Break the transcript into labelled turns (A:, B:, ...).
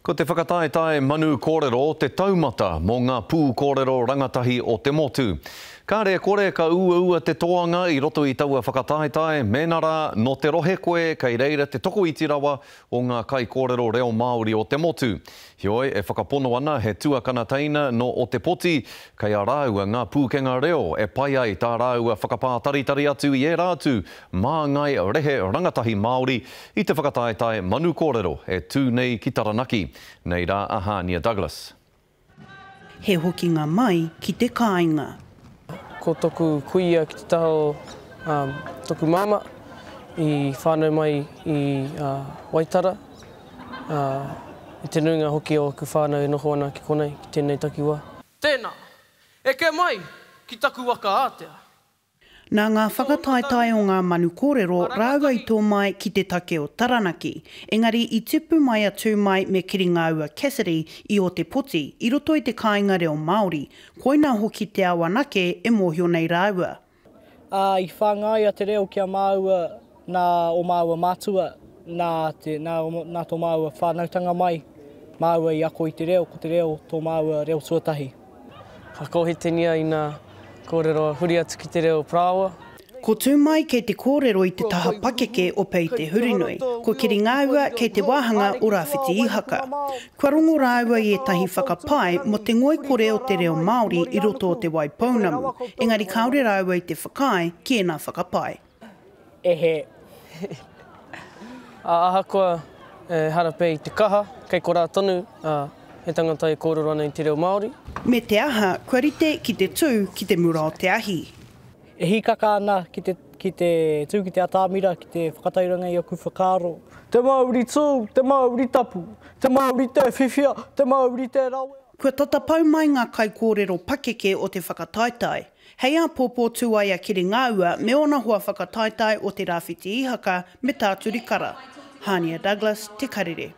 A: Ko te whakataetae Manu Kōrero te taumata mō ngā pūkōrero rangatahi o te motu. Kāre e kore ka uaua te toanga i roto i taua whakataetae, mēnā rā nō te rohe koe kei reira te tokoiti rawa o ngā kaikōrero reo Māori o te motu. Heoi, e whakapono ana he tuakana teina nō Otepoti, kei a rāua ngā pūkenga reo e pai ai tā rāua whakapātaritari atu i ērā atu māngai rehe rangatahi Māori I te whakataetae Manu Kōrero e tū nei ki Taranaki, nei rā a Hānia Douglas.
B: He hokinga mai ki te kāinga.
C: Ko toku kuia ki te taha o toku māmā i whānau mai i Waitara, i te nuinga hoki o aku whānau e noho ana ki konei, ki tēnei takiwā. Tēnā, eke mai ki taku waka ātea.
B: Nā ngā whakataetae o ngā manu kōrero rāua i tō mai ki te take o Taranaki, engari i tipu mai a Tūmai me Kiringāua Cassidy i Ōtepoti i roto i te kāinga reo Māori, koinā hoki te ao anake e mōhio nei rāua.
D: Ā, i whāngaia te reo ki a māua nā ō māua mātua, nā te, nā, nā tō māua whānautanga mai, māua i ako i te reo, ko te reo tō māua reo tuatahi.
C: Ka kōhitenia ina kōrero huri atu ki te reo parāoa.
B: Ko Tūmai kei te kōrero i te taha pakeke o Pei Te Hurinui, ko Kiringāua kei te wāhanga o Rāwhiti Ihaka. Kua rongo rāua i ētahi whakapae mō te ngoikore o te reo Māori i roto o Te Waipounamu, engari kāore rāua i te whakaae ki ēnā whakapae.
D: E he.
C: Ā, ahakoa ehara pea i te kaha, kei korā tonu, ā, he tangata e kōrero ana i te reo Māori.
B: Me te aha, kua rite ki te tū ki te mura o te ahi.
D: E hīkaka ana ki te, ki te tū ki te atamira, ki te whakatairanga i aku whakaaro. Te mauri tū, te mauri tapu, te mauri tē whiwhia, te mauri tē rawea.
B: Kua tata pau mai ngā kaikōrero pakeke o te whakataetae. Hei āpōpō tū ai a Kiringāua me ōna hoa whakataetae o Te Rāwhiti Ihaka me Tāturi Kara. Hānia Douglas, Te Karere.